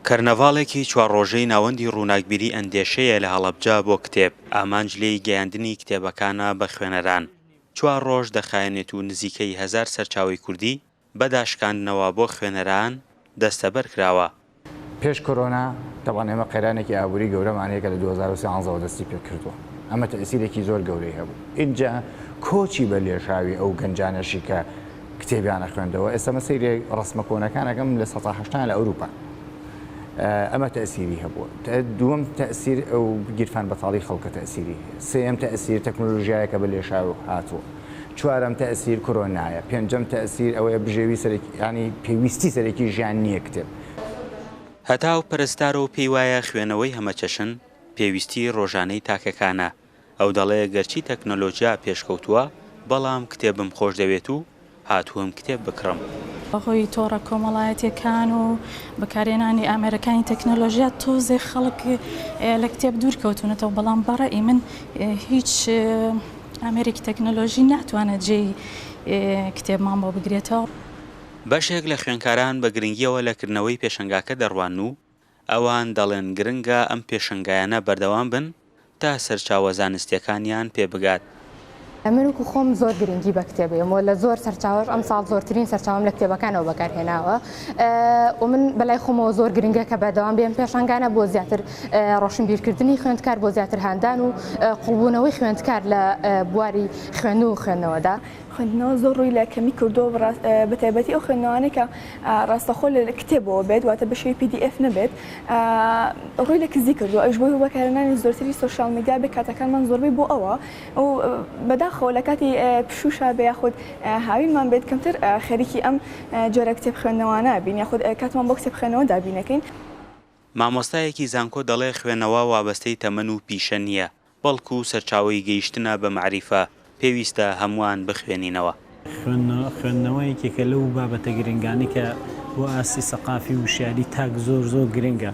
کەرنەڤاڵێکی چوار ڕۆژەی ناوەندی ڕووناکبیری ئەندێشەیە لە هەڵەبجە بۆ کتێب، ئامانج لێی گەیاندنی کتێبەکانە بە خوێنەران. چوار ڕۆژ دەخایەنێت و نزیکەی هەزار سەرچاوەی کوردی بە داشکاندنەوە بۆ خوێنەران دەستەبەر کراوە. پێش کۆرۆنا تەبعەن ئێمە قەیرانێکی ئابووری گەورەمان هەیە کە لە 2013 ەوە دەستی پێکردووە ئەمە تەئسیرێکی زۆر گەورەی هەبوو ئینجا کۆچی بە لێشاوی ئەو گەنجانەشی کە کتێبیان ئەخوێندەوە ئێستا من سەیری ڕەسمە کۆنەکان ئەکەم لە سەتا هەشتایان لە ئەوروپان ئەمە تەئسیری هەبووە دووەم تەئسیر ئەو گیرفان بەتاڵی خەڵکە تەئسیری هەیە سێیەم تەئسیر تەکنۆلۆژیایەکە بە لێشاو هاتووە چوارەم تەئسیر کۆرۆنایە پێنجەم تەئسیر ئەوەیە بژێوی سەرەکی یانی پێویستی سەرەکی ژیان نییە کتێب. هەتاو پەرستارە و پێیوایە خوێنەوەی هەمەچەشن پێویستیی ڕۆژانەی تاکەکانە، ئەو دەڵێ گەرچی تەکنەلۆجیا پێشکەوتووە، بەڵام کتێبم خۆشدەوێت و هاتووم کتێب بکڕم. بەهۆی تۆڕە کۆمەڵایەتیەکان و بەکارهێنانی ئامێرەکانی تەکنەلۆژیا تۆزێ خەڵک لە کتێب دوور کەوتونەتەوە، بەڵام بەڕەئی من هیچ ئامێرێکی تەکنەلۆژی ناتوانێت جێی کتێبمان بۆ بگرێتەوە. بەشێک لە خوێنکاران بە گرنگییەوە لە کردنەوەی پێشەنگاکە دەڕوانن و ئەوان دەڵێن گرنگە ئەم پێشەنگایانە بەردەوام بن تا سەرچاوە زانستییەکانیان پێ بگات. من وەکو خۆم زۆر گرنگی بە کتێب ئەیەم و لە زۆر سەرچاوەش ئەمساڵ زۆرترین سەرچاوەم لە کتێبەکانەوە بەکارهێناوە و من بەلای خۆمەوە زۆر گرنگە کە بەردەوام بێم پێشانگانە بۆ زیاتر ڕۆشنبیرکردنی خوێندکار بۆ زیاتر هاندان و قوڵبوونەوەی خوێندکار لە بواری خوێندن و خوێندنەوەدا. خوێندنەوە زۆر ڕووی لە کەمی کردووە بە تایبەتی ئەو خوێندنەوانەی کە ڕاستەخۆ لە کتێبەوە بێت واتە بە شێوەی PDF نەبێت ڕووی لە کزی کردووە ئەویش بۆی بەکارهێنانی زۆرتری سۆشیال میدیا بێ کاتەکانمان زۆربەی بۆ ئەوە و بەداخەوە لە کاتی پشووشا بێ یاخود هاوینمان بێت کەمتر خەریکی ئەم جۆرە کتێب خوێندنەوانە بین یاخود کاتمان بۆ کتێب خوێندنەوە دابینەکەین. مامۆستایەکی زانکۆ دەڵێ خوێنەوە وابەستەی تەمەن و پیشە نییە، بەڵکو سەرچاوەی گەیشتنە بە مەعریفە، پێویستە هەمووان بخوێنینەوە. خوێندنەوە یەکێکە لەو بابەتە گرنگانەی کە بۆ ئاستی سەقافی و وشیاری تاک زۆر زۆر گرنگە.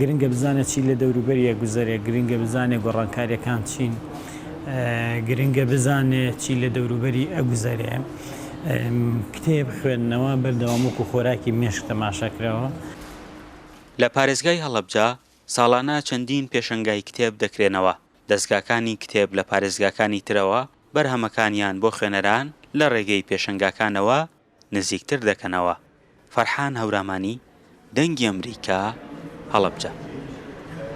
گرنگە بزانێت چی لە دەوروبەری ئەگوزەرێ، گرنگە بزانێت گۆڕانکارییەکان چین، گرنگە بزانێت چی لە دەوروبەری ئەگوزەرێ. کتێب خوێندنەوە بەردەوام وەکو خۆراکی مێشک تەماشا کراوە. لە پارێزگای هەڵەبجە ساڵانە چەندین پێشەنگای کتێب دەکرێنەوە، دەزگاکانی کتێب لە پارێزگاکانی ترەوە بەرهەمەکانیان بۆ خوێنەران لە ڕێگەی پێشەنگاکانەوە نزیکتر دەکەنەوە. فەرحان هەورامانی، دەنگی ئەمریکا، هەڵەبجە.